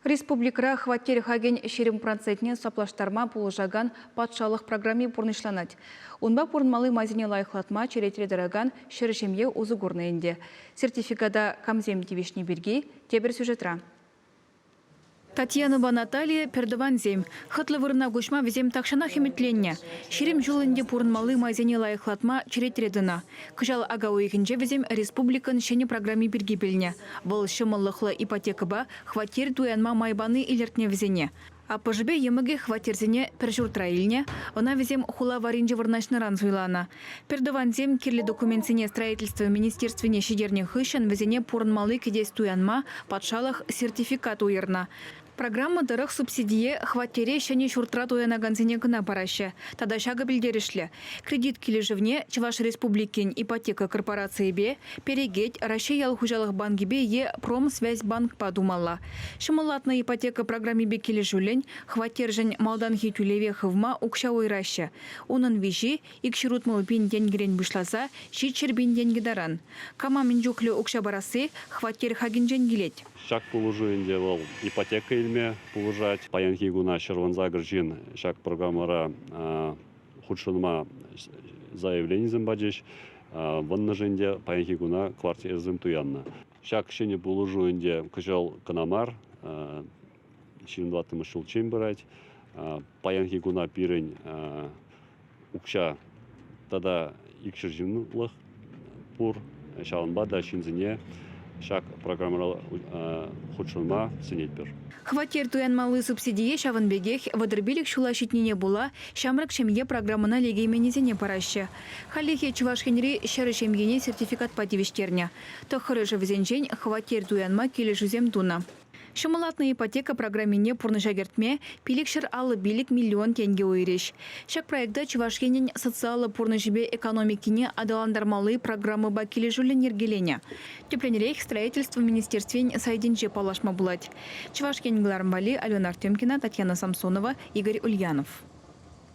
Республикӑра хваттер хакӗн 20 процентне саплаштарма пулӑшакан патшалӑх программи пурнӑҫланать. Унпа пурӑнмалли майсене лайӑхлатма черетре тӑракан 100 ҫемье усӑ курнӑ ӗнтӗ. Сертификата камсем тивӗҫни пирки тепӗр сюжетра. Татьянӑпа Наталья пӗртӑвансем. Хӑтлӑ вырӑна куҫма вӗсем тахҫанах ӗмӗтленнӗ. 20 ҫул ӗнтӗ пурӑнмалли майсене лайӑхлатма черетре тӑнӑ. Кӑҫал ака уйӑхӗнче вӗсем республикӑн ҫӗнӗ программи пирки пӗлнӗ. Вӑл ҫӑмӑллӑхлӑ ипотекӑпа хваттер туянма май пани илӗртнӗ вӗсене. Аппӑшӗпе йӑмӑкӗ хваттерсене пӗр ҫуртра илнӗ, ӑна вӗсем хула варринче вырнаҫнӑран суйланӑ. Пӗртӑвансем кирлӗ документсене строительство министерствине ҫитернӗ хыҫҫӑн вӗсене пурӑнмалли кӗтес туянма патшалӑх сертификат уйӑрнӑ. Программа тӑрӑх субсидие хваттере ҫӗнӗ ҫуртра туянакансене кӑна параҫҫӗ. Тата ҫакӑ пӗлтерӗшлӗ. Кредит килӗшӗвне Чӑваш Республикин ипотека корпорацийӗпе, Перекет, Раҫҫей ял хуҫалӑх банкӗпе е Промсвязьбанкпа тумалла. Ҫӑмӑллатнӑ ипотека программипе килӗшӳллӗн хваттершӗн малтанхи тӳлеве хывма укҫа уйӑраҫҫӗ. Унӑн виҫи 260 пин тенкӗрен пуҫласа 700 пин тенкӗ таран. Кама мӗн чухлӗ укҫа парасси хваттер хакӗнчен килет. Ҫак пулӑшу ӗнтӗ вӑл ипотека илме пулӑшать. Паянхи куна 118 ҫын ҫак программӑра хутшӑнма заявленисем пачӗҫ. Вӑннӑшӗ ӗнтӗ паянхи куна квартирӑсем туяннӑ. Ҫак ҫӗнӗ пулӑшу ӗнтӗ кӑҫал кӑна мар, 24-мӗш ҫулччен пырать. Паянхи куна пирӗн укҫа тата икҫӗр ҫынлӑх пур. Ҫавӑнпа та ҫынсене ҫак программӑра хутшӑнма сӗнетпӗр. Хваттер туянмалли субсидие ҫавӑн пекех 35 ҫула ҫитнине пула Ҫамрӑк ҫемье программӑна лекейменнисене параҫҫӗ. Хальлӗхе Чӑваш Енри 100 ҫемьене сертификатпа тивӗҫтернӗ. Тӑххӑрӑшӗ вӗсенчен хваттер туянма килӗшӳсем тунӑ. Ҫӑмӑллатнӑ ипотека программине пурнӑҫа кӗртме 555 миллион тенкӗ уйӑрӗҫ. Ҫак проекта Чӑваш Енӗн социаллӑ пурнӑҫӗпе экономикине аталантармалли программӑпа килӗшӳллӗн йӗркеленӗ. Тӗплӗнрех Строительство министерствин сайтӗнче паллашма пулать. Чӑваш Ен кӑларӑм валли Алена Артемкина, Татьяна Самсонова, Игорь Ульянов.